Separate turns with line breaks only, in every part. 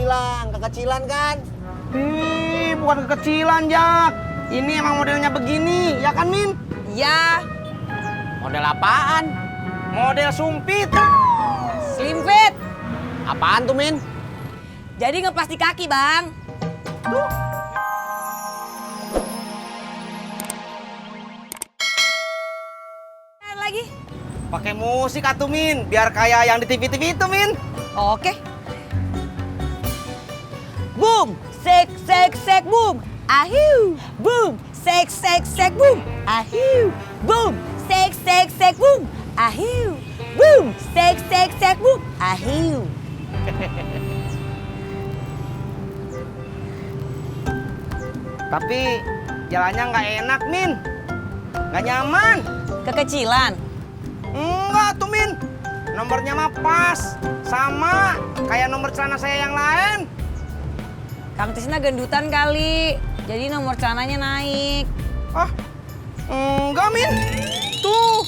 bilang, kekecilan kan?
Ih, bukan kekecilan, Jak. Ini emang modelnya begini, ya kan, Min?
Ya,
Model apaan?
Model sumpit.
slim fit.
Apaan tuh, Min?
Jadi ngepas di kaki, Bang.
Tuh.
Lagi.
Pakai musik atuh, Min, biar kayak yang di TV-TV itu, Min.
Oke. Boom, sek sek sek boom. Ahiu. Boom, sek sek sek boom. Ahiu. Boom, sek sek sek boom. Ahiu. Boom, sek sek sek boom. Ahiu.
Tapi jalannya nggak enak, Min. Nggak nyaman.
Kekecilan.
Enggak tuh, Min. Nomornya mah pas. Sama kayak nomor celana saya yang lain.
Kang Tisna gendutan kali. Jadi nomor celananya naik.
Ah, enggak, Min. Tuh.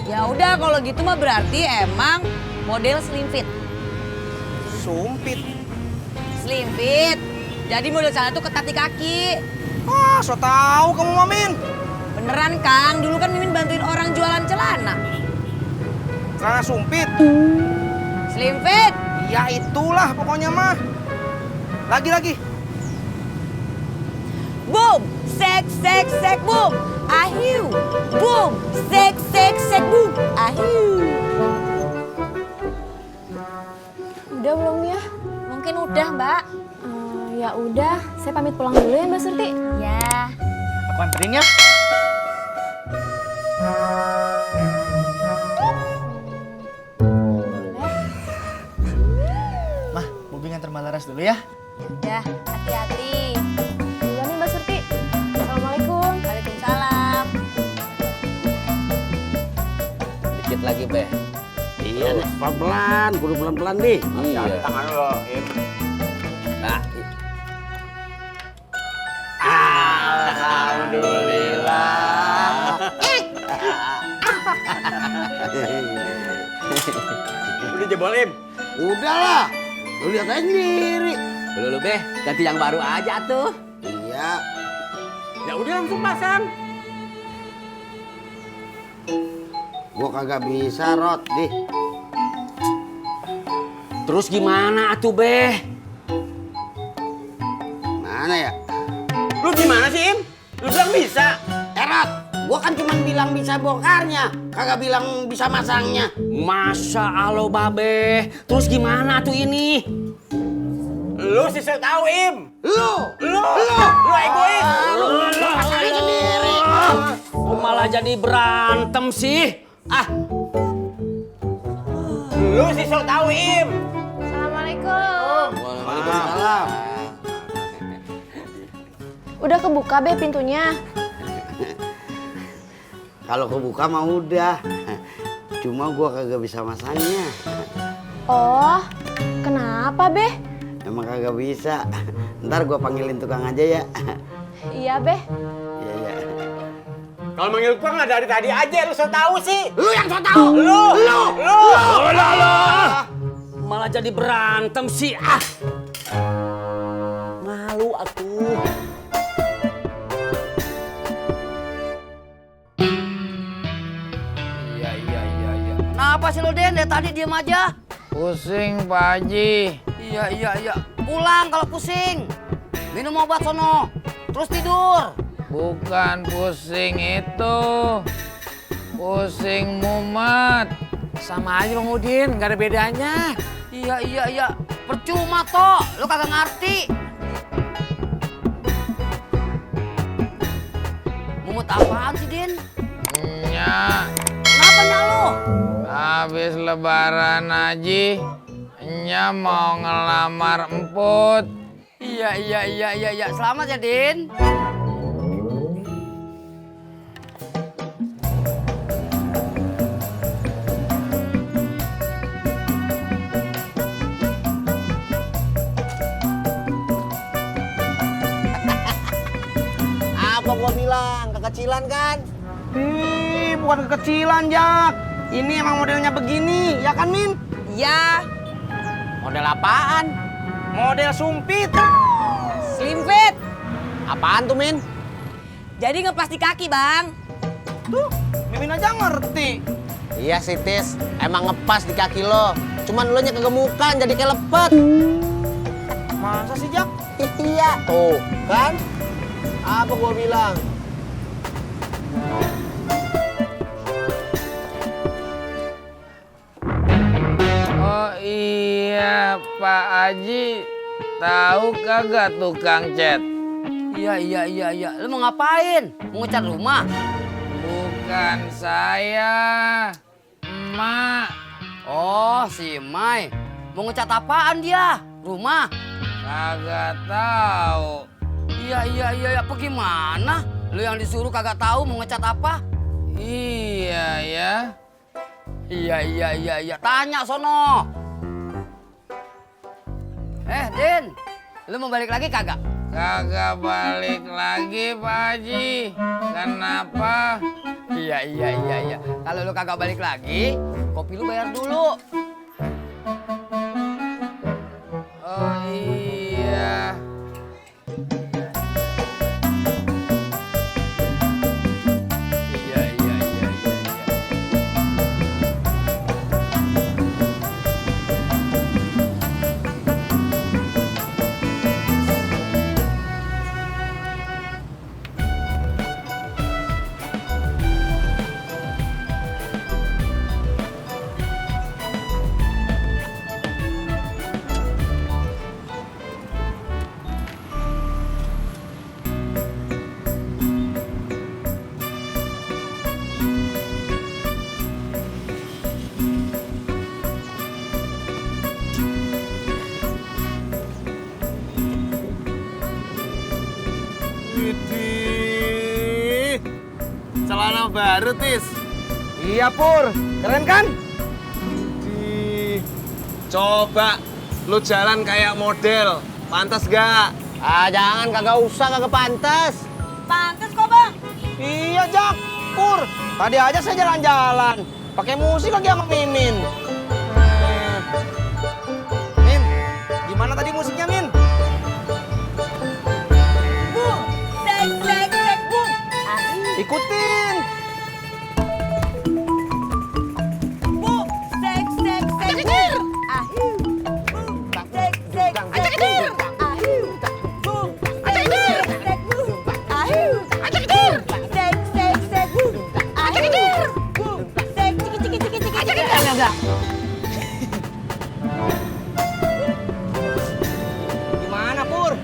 Ya udah kalau gitu mah berarti emang model slim fit.
Sumpit.
Slim fit. Jadi model celana tuh ketat di kaki.
Ah, so tahu kamu, mah, Min.
Beneran Kang, dulu kan Mimin bantuin orang jualan celana.
Celana sumpit.
Slim fit.
Ya itulah pokoknya mah. Lagi.
Boom, sek sek sek boom. Ahiu. Boom, sek sek sek boom. Ahiu.
Udah belum ya?
Mungkin udah, Mbak.
Ya udah, saya pamit pulang dulu ya Mbak Surti.
Ya.
Aku anterin ya.
Mah, Bobi nganter Malaras dulu ya.
Ya, hati-hati.
Duluan nih Mbak Surti. Assalamualaikum.
Waalaikumsalam.
Dikit lagi, Be.
Iya, pelan-pelan, kudu pelan-pelan nih.
Iya.
Tangan lo, Im.
Nah,
Alhamdulillah.
udah jebol, Im.
Udah lah, lu lihat aja sendiri.
Lu, Be, ganti yang baru aja tuh.
Iya,
Ya udah langsung pasang.
gua kagak bisa Rot, dih.
Terus gimana atuh, Be?
Mana ya?
Lu gimana sih, Im? Lu bilang bisa.
Rot, gua kan cuma bilang bisa bongkarnya, kagak bilang bisa masangnya.
Masa Allah, Babe. Terus gimana tuh ini? Lu sih saya tahu, Im.
Lu
Egois.
lu pasang aja sendiri.
Kok malah jadi berantem sih? Ah. Lu sih sok tahu, Im.
Assalamualaikum.
Waalaikumsalam.
Udah kebuka Be pintunya?
Kalau kebuka mah udah. Cuma gua kagak bisa masangnya.
Oh, kenapa Be?
Emang kagak bisa. Ntar gua panggilin tukang aja ya.
Iya Be.
Iya.
Kalau manggil gua nggak dari tadi aja, lu sok tahu sih.
Lu yang so tau.
Lu.
Lah.
Malah jadi berantem sih. Ah. Malu atuh.
Iya.
Kenapa sih lo Den? Dari tadi diem aja.
Pusing, Pak Haji.
Iya. Pulang kalau pusing. Minum obat sono. Terus tidur.
Bukan pusing itu. Pusing mumet.
Sama aja Bang Udin, nggak ada bedanya. Iya. Percuma toh, lo kagak ngerti. Mumet apaan sih, Din?
Nya,
Kenapa nya lo?
habis lebaran Haji, Nya mau ngelamar emput.
Iya. Selamat ya, Din.
Apa gua bilang, kekecilan kan?
Ih, bukan kekecilan, Jak. Ini emang modelnya begini, ya kan, Min?
Ya,
Model apaan?
Model sumpit.
Slim fit.
Apaan tuh, Min?
Jadi ngepas di kaki, Bang.
Tuh, Mimin aja ngerti.
Iya sih, Tis. Emang ngepas di kaki lo. Cuman lo nya kegemukan jadi kayak lepet.
Masa sih, Jak?
Iya. Tuh, kan? Apa gua bilang?
Oh iya, Pak Haji tahu kagak tukang cat?
Iya. Lu mau ngapain? Mau ngecat rumah?
Bukan saya, emak.
Oh, si Mai. Mau ngecat apaan dia? Rumah?
Kagak tahu.
Iya. Apa gimana? Lu yang disuruh kagak tahu mau ngecat apa?
Iya ya.
Iya. Tanya sono. Din. Lu mau balik lagi kagak?
Kagak balik lagi, Pak Haji. Kenapa?
Iya. Kalau lu kagak balik lagi, kopi lu bayar dulu.
Oh iya.
Iya.
Widih. Celana baru, Tis. Iya, Pur. Keren kan?
Coba lu jalan kayak model, pantas gak?
Ah, jangan, kagak usah, kagak pantas.
Pantes kok, Bang.
Iya, Jak. Pur. Tadi aja saya jalan-jalan. Pakai musik lagi sama Mimin. Min, gimana tadi musiknya, Min?
Boom. Sek, boom. Ahiu.
Ikutin.
Boom. Sek, boom. Ahiu. Boom. Sek, boom. Ahiu. Boom. Sek, boom. Ahiu. Boom. Sek, boom. Ahiu. Boom. Sek, ciki. Enggak.
Gimana, Pur?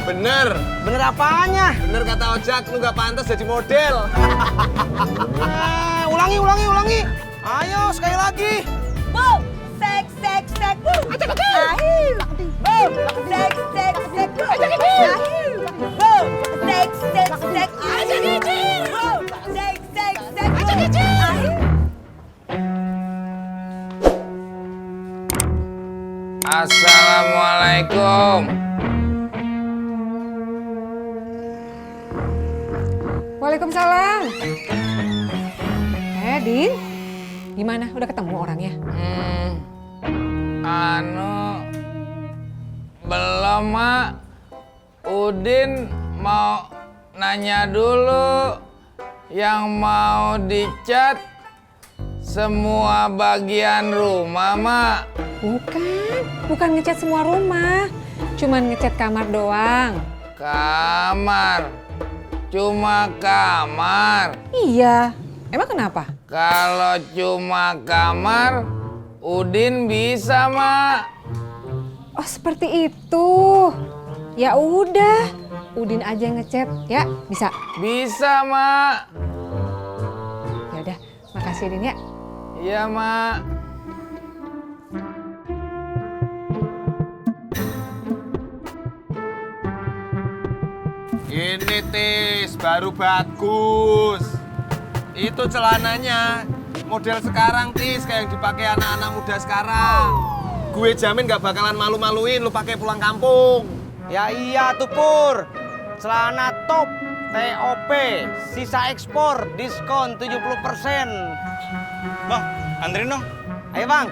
Bener,
Bener apanya?
bener kata Ojak, lu gak pantas jadi model.
Ulangi. Ayo, sekali lagi.
Boom. Sek, boom. Ahiu. Boom. Sek, boom. Ahiu. Boom. Sek, ahiu. Boom. Sek, boom. Ahiu.
Assalamualaikum.
Waalaikumsalam. Din, gimana? Udah ketemu orangnya?
Belum, Mak. Udin mau nanya dulu. Yang mau dicat semua bagian rumah, Mak.
Bukan ngecat semua rumah. Cuman ngecat kamar doang.
Kamar. Cuma kamar.
Iya, emang kenapa?
Kalau cuma kamar, Udin bisa, Mak.
Oh, seperti itu. Ya udah, Udin aja ngecat, ya? Bisa?
Bisa, Mak.
Ya udah, makasih Din ya.
Iya, Mak.
Ini, Tis, baru bagus. Itu celananya model sekarang, Tis, kayak yang dipakai anak-anak muda sekarang. Gue jamin gak bakalan malu-maluin lu pakai pulang kampung.
Ya iya tuh, Pur. Celana top, TOP, sisa ekspor, diskon 70%.
Bang, anterin dong.
Ayo, Bang.